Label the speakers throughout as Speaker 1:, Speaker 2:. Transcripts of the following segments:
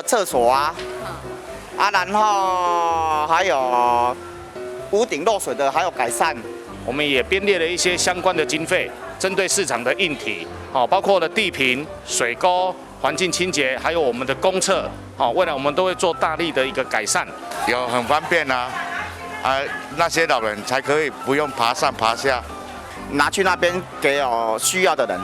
Speaker 1: 廁所啊，啊，然後還有屋頂漏水的，還有改善。
Speaker 2: 我們也編列了一些相關的經費，針對市場的硬體，好，包括了地坪、水溝、環境清潔，還有我們的公廁，好，未來我們都會做大力的一個改善。
Speaker 3: 有很方便啊，啊，那些老人才可以不用爬上爬下，
Speaker 1: 拿去那邊給有需要的人，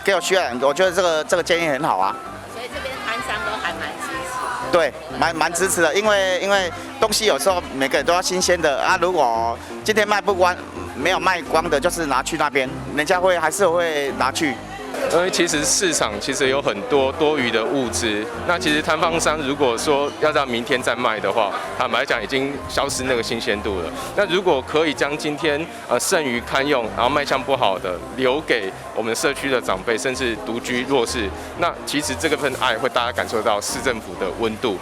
Speaker 1: 給有需要的人，我覺得這個建議很好啊。
Speaker 4: 所以這邊攤商都還蠻支持。
Speaker 1: 對，蠻支持的，因為東西有時候每個人都要新鮮的啊。如果今天賣不完，沒有賣光的，就是拿去那邊，人家會還是會拿去。
Speaker 5: 因為其實市場其實有很多多餘的物資，那其實攤販商如果說要到明天再賣的話，坦白講已經消失那個新鮮度了。那如果可以將今天剩餘堪用，然後賣相不好的留給我們社區的長輩，甚至獨居弱勢，那其實這個份愛會大家感受到市政府的溫度。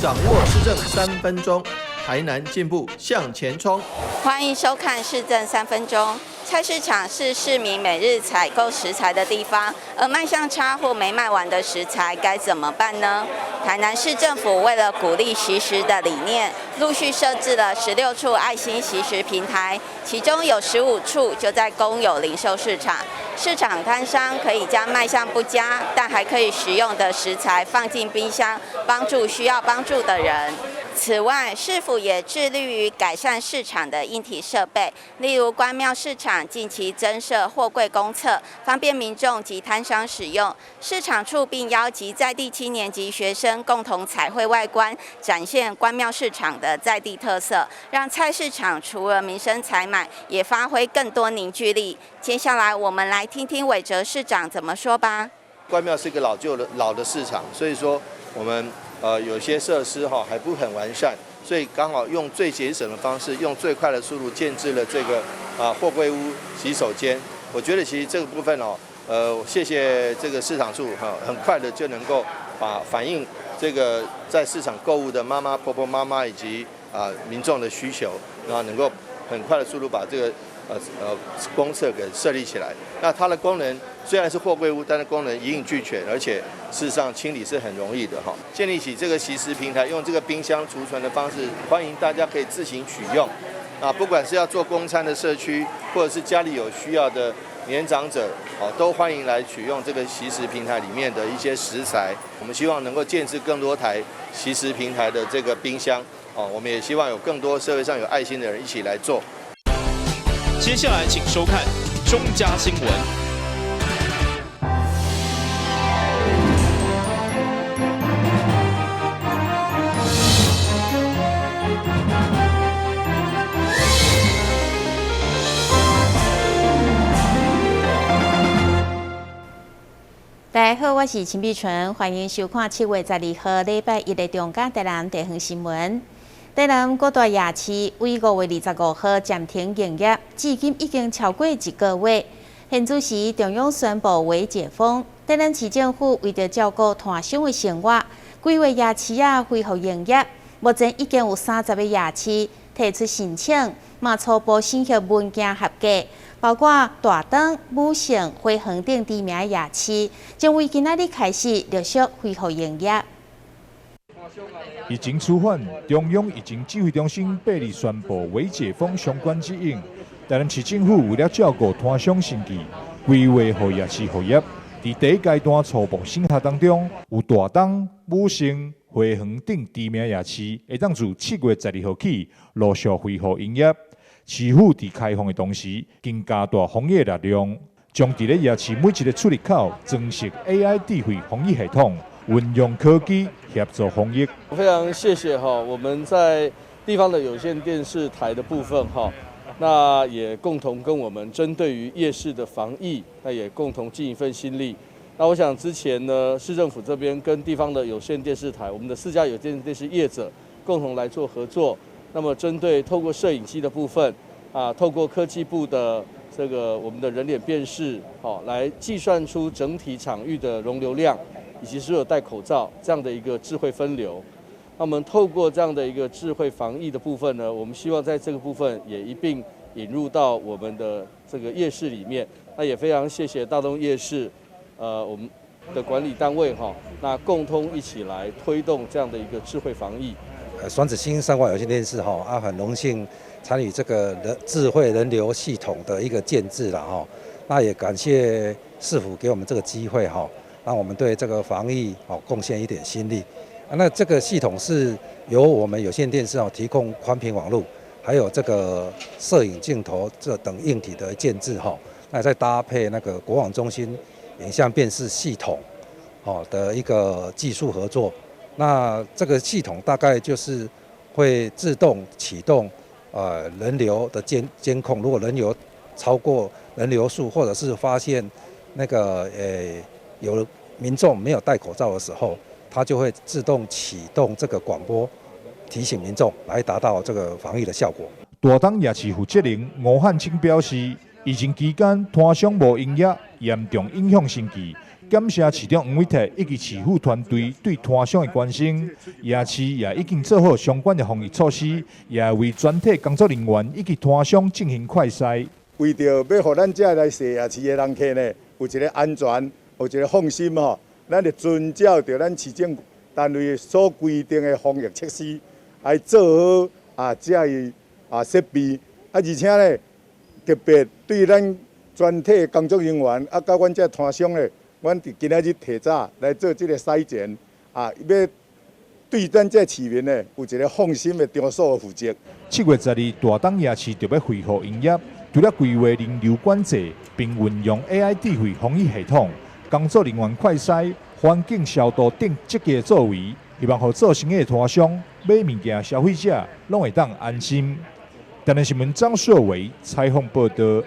Speaker 6: 掌握市政三分鐘，台南進步向前衝。
Speaker 4: 歡迎收看市政三分鐘。菜市場是市民每日採購食材的地方，而賣相差或沒賣完的食材該怎麼辦呢？台南市政府為了鼓勵惜食的理念，陸續設置了16處愛心惜食平台，其中有15處就在公有零售市場。市場攤商可以將賣相不佳但還可以食用的食材放進冰箱，幫助需要幫助的人。此外，市府也致力於改善市場的硬體設備，例如關廟市場近期增設貨櫃公廁，方便民眾及攤商使用。市場處並邀集在地青年及學生共同彩繪外觀，展現關廟市場的在地特色，讓菜市場除了民生採買，也發揮更多凝聚力。接下來，我們來聽聽韋哲市長怎麼說吧。
Speaker 6: 關廟是一個老舊的老的市場，所以說我們有些設施哈還不很完善，所以剛好用最節省的方式，用最快的速度建置了這個貨櫃屋洗手間。我覺得其實這個部分哦，謝謝這個市場處哈，很快的就能夠把反映這個在市場購物的媽媽、婆婆媽媽以及民眾的需求，然後能夠很快的速度把這個公廁給設立起來。那它的功能雖然是貨櫃屋，但是功能一應俱全，而且事實上清理是很容易的哈。建立起這個惜食平台，用這個冰箱儲存的方式，歡迎大家可以自行取用。啊，不管是要做公餐的社區，或者是家裡有需要的年長者，哦，都歡迎來取用這個惜食平台裡面的一些食材。我們希望能夠建置更多台惜食平台的這個冰箱，哦，我們也希望有更多社會上有愛心的人一起來做。
Speaker 7: 接下來請收看中嘉新聞。
Speaker 8: 大家好，我是陳碧純，歡迎收看7月12號禮拜一的中嘉台南地方新聞。台南各大夜市為5月25號暫停營業，至今已經超過一個月。現此時中央宣布微解封，台南市政府為著照顧攤商的生活，規劃夜市仔恢復營業。目前已經有30個夜市提出申請，嘛初步審核文件合格，包括大東、武聖、花園等知名夜市，將為今仔日開始陸續恢復營業。
Speaker 9: 疫情趨緩，中央疫情指揮中心8日宣布微解封相關指引。台南市政府為了照顧攤商生計，規劃予夜市復業。佇第一階段初步審核當中，有大東、武聖、花園等知名夜市，會當自7月12號起陸續恢復營業。市府佇開放的同時，更加大防疫力量，將佇咧夜市每一個出入口裝設 AI 智慧防疫系統。運用科技協助防疫。
Speaker 10: 非常謝謝哈，我們在地方的有線電視台的部分哈，那也共同跟我們針對於夜市的防疫，那也共同盡一份心力。那我想之前呢，市政府這邊跟地方的有線電視台，我們的4家有線電視業者共同來做合作。那麼針對透過攝影機的部分啊，透過科技部的這個我們的人臉辨識，好，來計算出整體場域的容流量。以及是有戴口罩這樣的一個智慧分流，那我們透過這樣的一個智慧防疫的部分呢，我們希望在這個部分也一併引入到我們的這個夜市裡面。那也非常謝謝大東夜市我們的管理單位哈，那共同一起來推動這樣的一個智慧防疫。
Speaker 11: 雙子星三廣有線電視哈啊，很榮幸參與這個人智慧人流系統的一個建置了哈。那也感謝市府給我們這個機會哈，讓我們對這個防疫哦貢獻一點心力。那這個系統是由我們有線電視哦提供寬頻網路，還有這個攝影鏡頭這等硬體的建置哈。那再搭配那個國網中心影像辨識系統哦的一個技術合作。那這個系統大概就是會自動啟動人流的監控，如果人流超過人流數，或者是發現那個有民眾沒有戴口罩的時候，它就會自動啟動這個廣播，提醒民眾，來達到這個防疫的效果。
Speaker 9: 大東夜市負責人吳漢清表示，疫情期間攤商無營業，嚴重影響生計。感謝市長黃偉哲以及市府團隊對攤商的關心，夜市也已經做好相關的防疫措施，也為全體工作人員以及攤商進行快篩。
Speaker 12: 為著欲予咱遮來踅夜市的人客呢，有一個安全，有一個放心吼，咱就遵照著咱市政單位所規定的防疫設施，來做好啊，遮的啊設備，啊而且呢，特別對咱全體工作人員啊，佮阮遮攤商呢，阮佇今仔日提早來做這個篩檢，啊，欲對咱這市民呢，有一個放心的場所負責。
Speaker 9: 7月12，大東夜市就欲恢復營業，除了規劃人流管制，並運用 AI 智慧防疫系統，工作人員快篩、環境消毒等積極作為，希望予做生意的攤商、買物件消費者攏會當安心。台南新聞張碩偉採訪報導。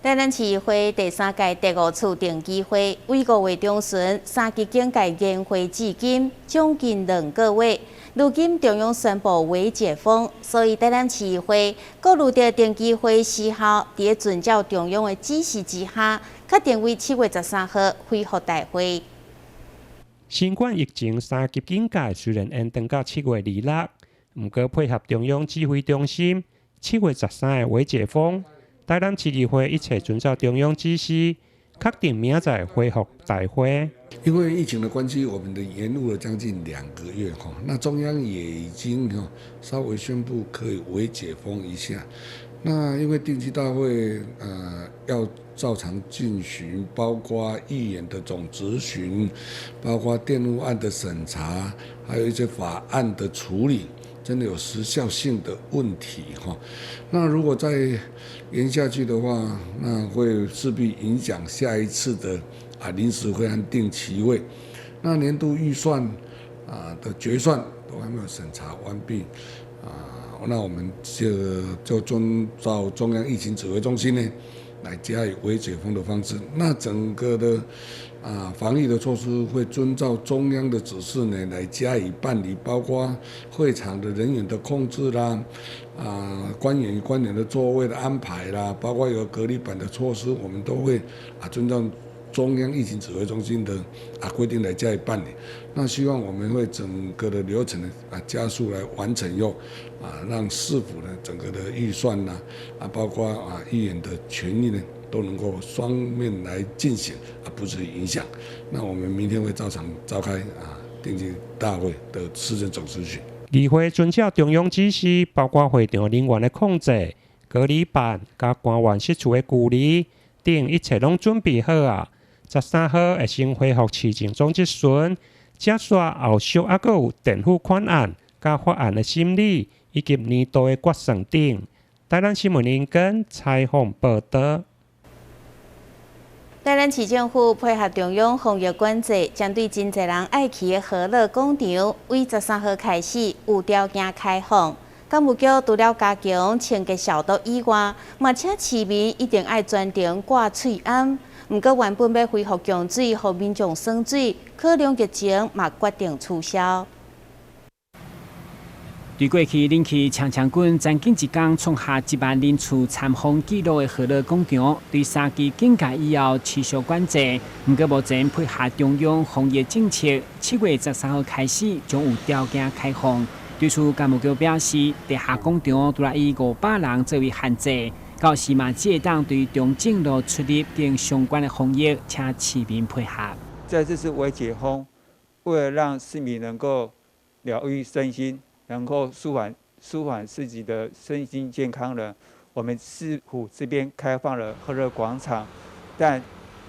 Speaker 8: 台南市議會第三屆第五次定期會，為5月中旬三級警戒延會至今將近2個月。如今中央宣布微解封，所以台南市議會顧慮著定期會時效，佇遵照中央的指示之下，確定為7月13號恢復大會。
Speaker 13: 新冠疫情三級警戒雖然延長到7月26，毋過配合中央指揮中心7月13的微解封，台南市議會一切遵照中央指示，確定明仔載恢復大會。
Speaker 14: 因為疫情的關係，我們的延誤了將近2個月哈。那中央也已經哈稍微宣布可以微解封一下。那因為定期大會要照常進行，包括議員的總質詢，包括電務案的審查，還有一些法案的處理，真的有時效性的問題哈。那如果再延下去的話，那會勢必影響下一次的臨時會和定期會。那年度預算的決算都還沒有審查完畢啊，那我們就遵照中央疫情指揮中心呢，來加以微解封的方式。那整個的防疫的措施會遵照中央的指示呢來加以辦理，包括會場的人員的控制啦，官員與官員的座位的安排啦，包括有隔離板的措施，我們都會遵照中央疫情指揮中心的規定來加以辦理。那希望我們會整個的流程呢加速來完成以後，讓市府呢整個的預算呐包括議員的權益呢都能夠雙面來進行，不至於影響。那我們明天會照常召開定期大會的市政總質詢。
Speaker 13: 議會遵照中央指示，包括會場人員的控制、隔離板、佮官員釋出的距離等，一切攏準備好啊。13號會先恢復市政總質詢，接續後續猶閣有墊付款案、佮法案的審理，以及年度的決算等。台南新聞林根採訪報導。
Speaker 8: 台南市政府配合中央防疫管制，針對真濟人愛去的河樂廣場，為13號開始有條件開放。工務局除了加強清潔消毒以外，嘛請市民一定愛專程掛喙罨。毋過原本欲恢復供水，予民眾耍水，可能疫情嘛決定取消。
Speaker 15: 對過去冷氣強強滾，將近一工創下1萬人次參訪紀錄的河樂廣場，對三級警戒以後持續管制。毋過目前配合中央防疫政策，7月13號開始將有條件開放。對此，工務局表示，地下廣場除了以500人作為限制，到時嘛只會當對中正路出入等相關的防疫，請市民配合。
Speaker 16: 在這次微解封，為了讓市民能夠療癒身心，能夠舒緩自己的身心健康呢，我們市府這邊開放了和樂廣場，但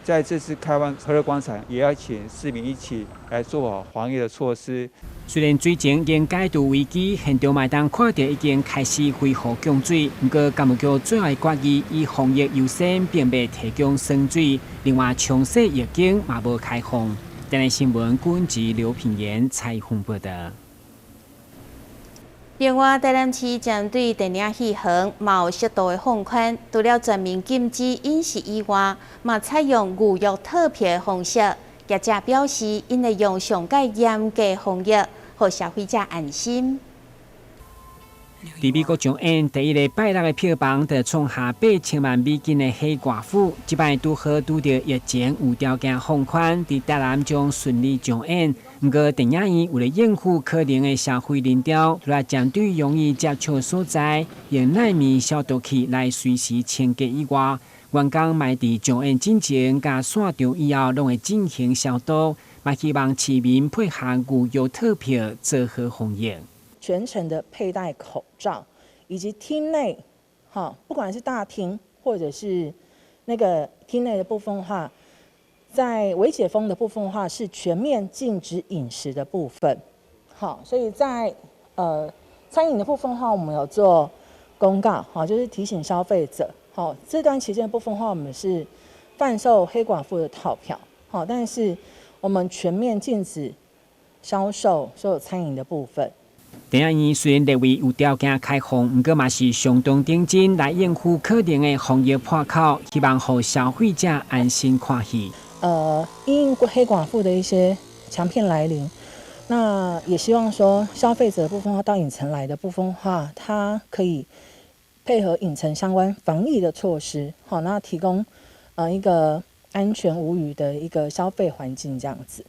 Speaker 16: 在這次開放和樂廣場，也要請市民一起來做好防疫的措施。
Speaker 15: 雖然水情已經解除危機，現場嘛會當看著已經開始恢復供水，毋過工務局最後決議以防疫優先，並袂提供酸水。另外，沖洗浴間嘛無開放。台南新聞郭志劉品言採訪報導。
Speaker 8: 另外，台南市針對電影戲院嘛有適度的放寬，除了全面禁止飲食以外，嘛採用預約套票的方式。業者表示，𪜶會用上蓋嚴格防疫，予消費者安心。
Speaker 15: 佇美國上演第一个拜六的票房就創下8000萬美金的黑寡婦，這擺拄好拄著疫情有條件放寬，佇台南將順利上演。毋過電影院為了應付可能的消費人潮，除了針對容易接觸所在，用奈米消毒器來隨時清潔以外，員工嘛佇上演進前佮散場以後，攏會進行消毒，嘛希望市民配合預約套票做好防疫。
Speaker 17: 全程的佩戴口罩，以及廳內，哈，不管是大廳或者是那個廳內的部分的話，在微解封的部分的話，是全面禁止飲食的部分。好，所以在餐飲的部分的話，我們有做公告，好，就是提醒消費者，好，這段期間的部分的話，我們是販售黑寡婦的套票，好，但是我們全面禁止銷售所有餐飲的部分。
Speaker 15: 電影院雖然列為有條件開放，毋過嘛是相當認真來應付可能的防疫破口，希望予消費者安心看戲。
Speaker 17: 因應黑寡婦的一些強片來臨，那也希望說消費者部分到影城來的部分話，他可以配合影城相關防疫的措施，好，那提供一個安全無虞的一個消費環境，這樣子。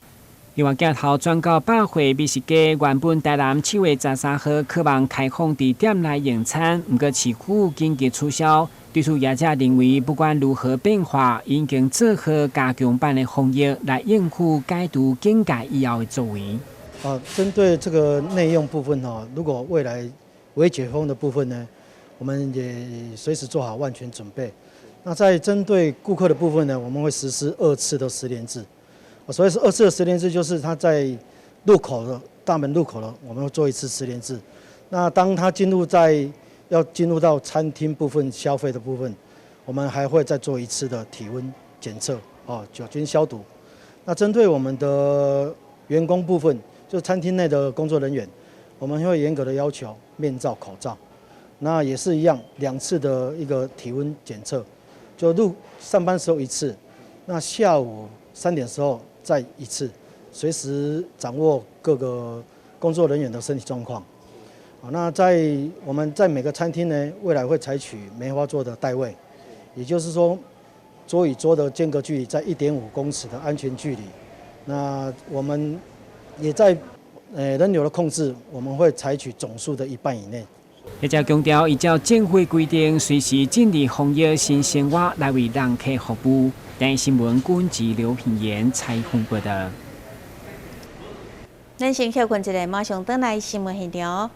Speaker 15: 另外，鏡頭轉到百貨美食街，原本台南7月13號渴望開放佇店內用餐，毋過市府緊急取消。對此業者認為，不管如何變化，已經做好加強版的防疫來應付解除警戒以後的作為。
Speaker 18: 啊，針對這個內用部分哈，如果未來微解封的部分呢，我們也隨時做好萬全準備。那在針對顧客的部分呢，我們會實施2次的實聯制。所謂是2次的實聯制，就是他在入口的大門入口了，我們會做一次實聯制。那當他進入在要進入到餐廳部分消費的部分，我們還會再做一次的體溫檢測，哦，酒精消毒。那針對我們的員工部分，就餐廳內的工作人員，我們會嚴格的要求面罩、口罩。那也是一樣，2次的一個體溫檢測，就入上班時候一次，那下午3點時候再一次，隨時掌握各個工作人員的身體狀況。好，那在我們在每個餐廳呢，未來會採取梅花座的帶位，也就是說，桌與桌的間隔距離在1.5公尺的安全距離。那我們也在人流的控制，我們會採取總數的1半以內。
Speaker 15: 業者強調，依照政府規定，隨時進入防疫新生活來為人客服務。台視新聞郭志劉品言採訪報導。
Speaker 8: 咱先歇睏一下，馬上轉來新聞現場。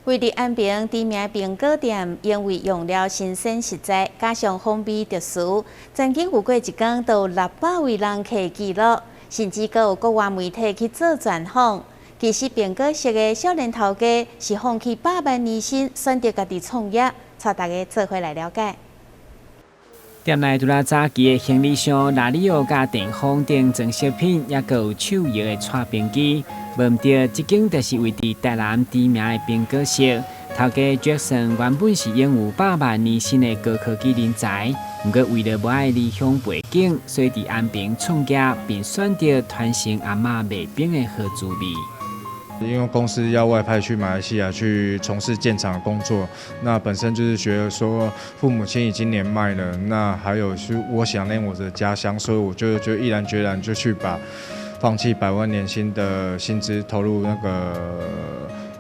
Speaker 8: 位佇安平知名蘋果店，因為用料新鮮實在，加上風味特殊，曾經有過一工都有600位人客記錄，甚至閣有國外媒體去做專訪。其實蘋果色的少年頭家是放棄100萬年薪，選擇家己創業，帶大家做伙來了解。
Speaker 15: 店內除了早期的行李箱、拉里奧佮電風等裝飾品，猶閣有手搖的搓冰機。無毋對，這間就是位佇台南知名的蘋果色。頭家 Jackson 原本是擁有百萬年薪的高科技人才，毋過為著無愛離鄉背井，所以佇安平創業，並選擇傳承阿嬤賣冰的好滋味。
Speaker 19: 因為公司要外派去馬來西亞去從事建廠的工作，那本身就是覺得說父母親已經年邁了，那還有是我想念我的家鄉，所以我就毅然決然就去把放棄百萬年薪的薪資，投入那個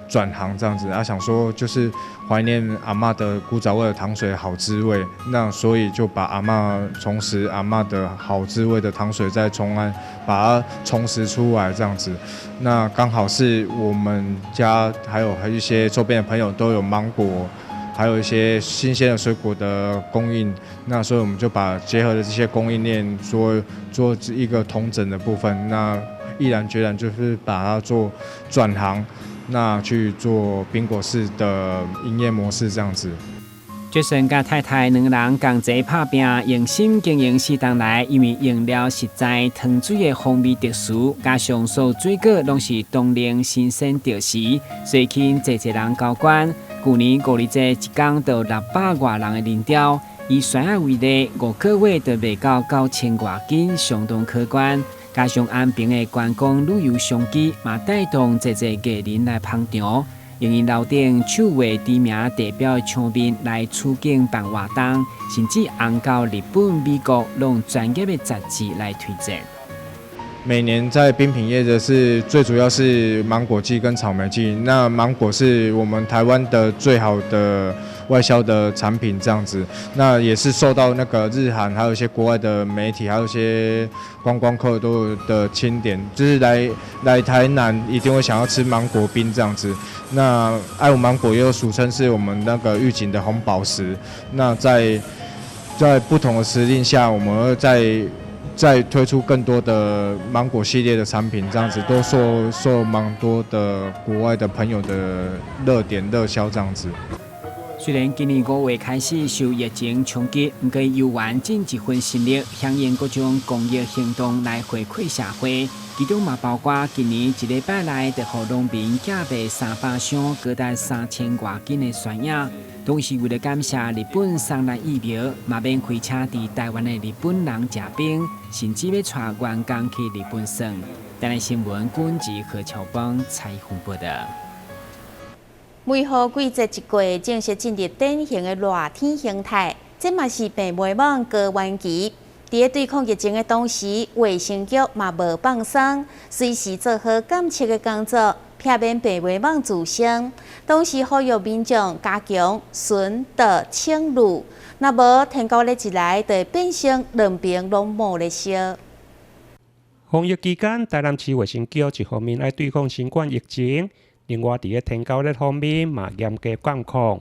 Speaker 19: 轉行這樣子，啊，想說就是懷念阿嬤的古早味的糖水好滋味，那所以就把阿嬤重拾阿嬤的好滋味的糖水再重安，把它重拾出來這樣子。那剛好是我們家還有一些周邊的朋友都有芒果，還有一些新鮮的水果的供應，那所以我們就把結合的這些供應鏈做一個統整的部分，那毅然決然就是把它做轉行。那去做冰果室的營業模式這樣子。
Speaker 15: Jason佮太太兩人仝齊拍拚，用心經營四冬來，因為用料實在，糖水的風味特殊，加上所有水果攏是當令新鮮著時，所以吸引濟濟人交關。舊年五二節一工就600外人的人潮，以酸仔為例，5個月就賣到9000外斤，相當可觀。加上安平的觀光旅遊商機，嘛帶動濟濟藝人來捧場，用𪜶樓頂手畫知名地標的牆面來取景辦活動，甚至紅到日本、美國，攏專業的雜誌來推薦。
Speaker 19: 每年在冰品業的是最主要是芒果季跟草莓季，那芒果是我們台灣的最好的外銷的產品，這樣子，那也是受到那個日韓還有一些國外的媒體，還有一些觀光客都的欽點，就是來台南一定會想要吃芒果冰這樣子。那愛五芒果又俗稱是我們那個玉井的紅寶石，那在不同的時令下，我們會再推出更多的芒果系列的產品，這樣子都受蠻多的國外的朋友的熱點熱銷這樣子。
Speaker 15: 雖然今年5月開始受疫情衝擊，毋過猶原盡一份心力，響應各種公益行動來回饋社會。其中嘛包括今年一禮拜內就予農民寄賣300箱高達3000外斤的酸葉，同時為了感謝日本送咱疫苗，嘛免費請佇台灣的日本人食冰，甚至欲帶員工去日本耍。台南新聞君子何秋邦採訪報導。
Speaker 8: 梅雨季節一過，正式進入典型的熱天形態，這嘛是病媒蚊高原期。佇咧對抗疫情的同時，衛生局嘛無放鬆，隨時做好監測的工作，避免病媒蚊滋生。同時呼籲民眾加強巡倒清濾，若無天狗日一來，就會變成兩爿攏冒咧燒。
Speaker 13: 防疫期間，台南市衛生局一方面愛對抗新冠疫情，另外佇咧天狗日方面嘛嚴格管控。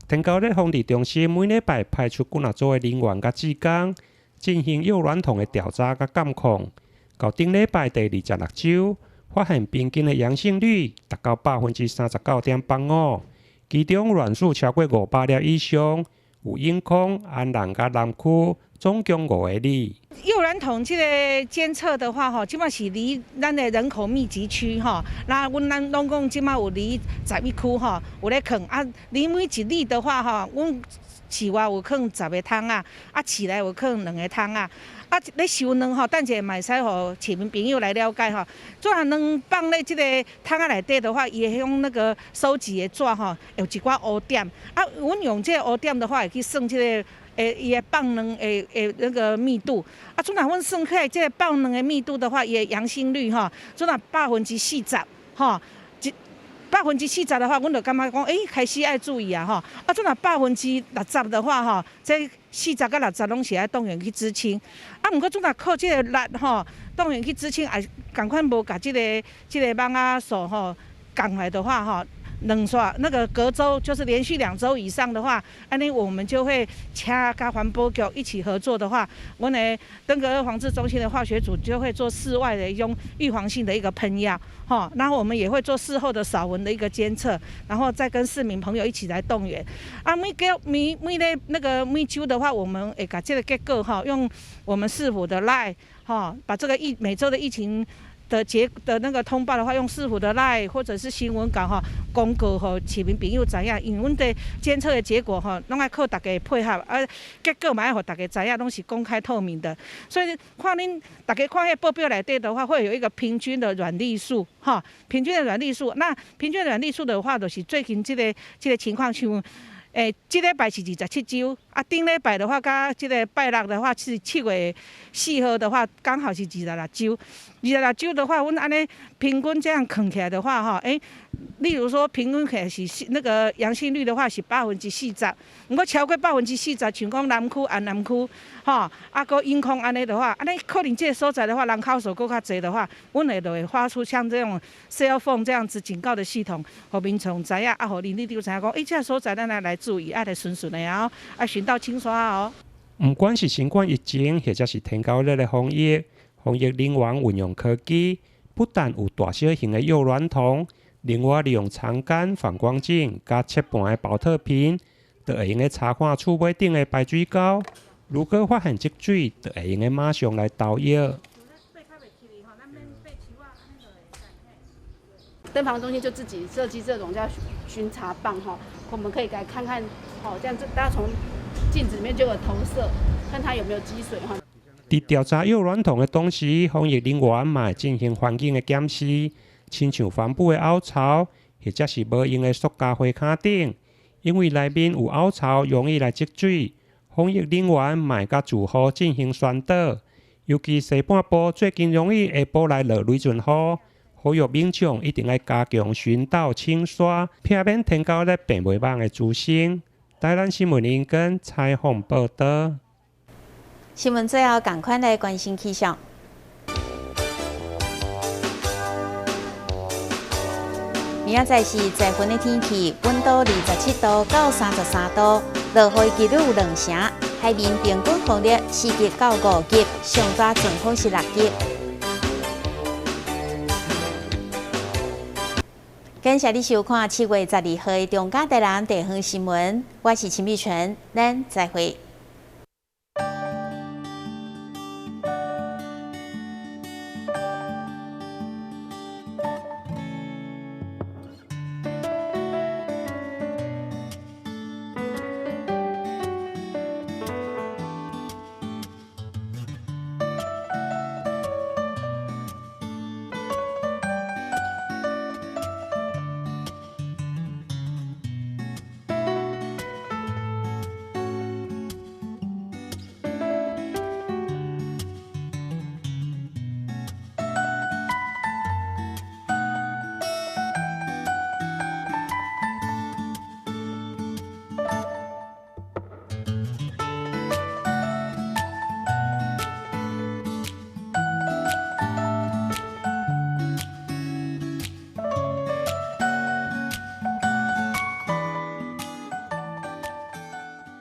Speaker 13: 天狗日防治中心每禮拜派出幾若組的人員佮志工，進行誘卵桶的調查佮監控。到頂禮拜第26週，發現平均的陽性率達到39.85%，其中卵數超過500粒以上，有永康、安南佮南區，總共5個里。
Speaker 20: 誘卵桶這個監測的話，吼，這馬是離咱的人口密集區，吼，那阮咱攏講這馬有離11區，吼，有咧囥啊，離每一里的話，吼，阮市外有囥10個桶仔，啊，市內有囥兩個桶仔，啊，咧收卵吼，等者嘛會使予市民朋友來了解吼。做下卵放咧這個桶仔內底的話，伊會用那個收集的紙吼，有一寡烏點，啊，阮用這個烏點的話，會去算這個。會伊會放卵的那個密度，啊，陣若阮算起來，這個放卵的密度的話，伊的陽性率吼，陣若40%，吼，40%的話，阮就感覺講，欸，開始愛注意啊，吼，啊，陣若60%的話，吼，這40佮60攏是愛動員去孳清，啊，毋過陣若靠這個力吼，動員去孳清，也仝款無共這個蚊仔數吼降來的話，吼。兩煞那個隔週就是連續2週以上的話，按呢我們就會請佮環保局一起合作的話，阮的登革熱防治中心的化學組就會做室外的一種預防性的一個噴藥，吼，然後我們也會做事後的掃蚊的一個監測，然後再跟市民朋友一起來動員。啊，每個每每咧那個每週的話，我們會共這個結果哈，用我們市府的 LINE 哈，把這個每週的疫情。的結的那個通報的話，用市府的 LINE 或者是新聞稿吼，公告予市民朋友知影，因為阮的監測的結果吼，攏愛靠大家配合，啊，結果嘛愛予大家知影，攏是公開透明的。所以看恁大家看彼報表內底的話，會有一個平均的染例數，哈，平均的染例數。那平均染例數的話，就是最近這個情況像。這禮拜是27週，啊，頂禮拜的話，佮這個拜六的話是7月4號的話，剛好是26週。26週的話，阮按呢平均這樣囥起來的話，哈，例如說平均起來是那個陽性率的話是40%，毋過超過40%，像講南區、安南區，吼，啊，閣永康按呢的話，按呢可能這個所在的話，人口數閣較濟的話，阮會就會發出像這種 cell phone 這樣子警告的系統，予民眾知影，啊，予鄰里長知影講，這個所在咱來來注意，愛來巡巡的哦，愛巡到清刷哦。
Speaker 13: 毋管是新冠疫情，或者是天狗日的防疫，防疫人員運用科技，不但有大小型的誘卵桶，另外利用長桿反光鏡佮切盤的寶特瓶，就會用得查看厝尾頂的排水溝。如果發現積水，就會用得馬上來投藥。
Speaker 21: 登防中心就自己設計這種叫巡查棒哈，我們可以來看看，哦，這樣子大家從鏡子裡面就有投射，看它有沒有積水哈。
Speaker 13: 佇調查誘卵桶的同時，防疫人員嘛會進行環境的檢視，親像帆布的凹槽，或者是無用的塑膠花跤頂，因為內面有凹槽，容易來積水。防疫人員嘛會佮住戶進行宣導，尤其西半部最近容易下晡來落雷陣雨，呼籲民眾一定愛加強巡倒清刷，避免天狗日病媒蚊的滋生。台南新聞林根採訪報導。
Speaker 8: 新聞最後，仝款來關心氣象。明仔載是十分的天氣，溫度27度到33度，落雨幾率有2成。海面平均風力4級到5級，上大陣風是6級。感謝你收看7月12號的中嘉台南地方新聞，我是陳美純，咱再會。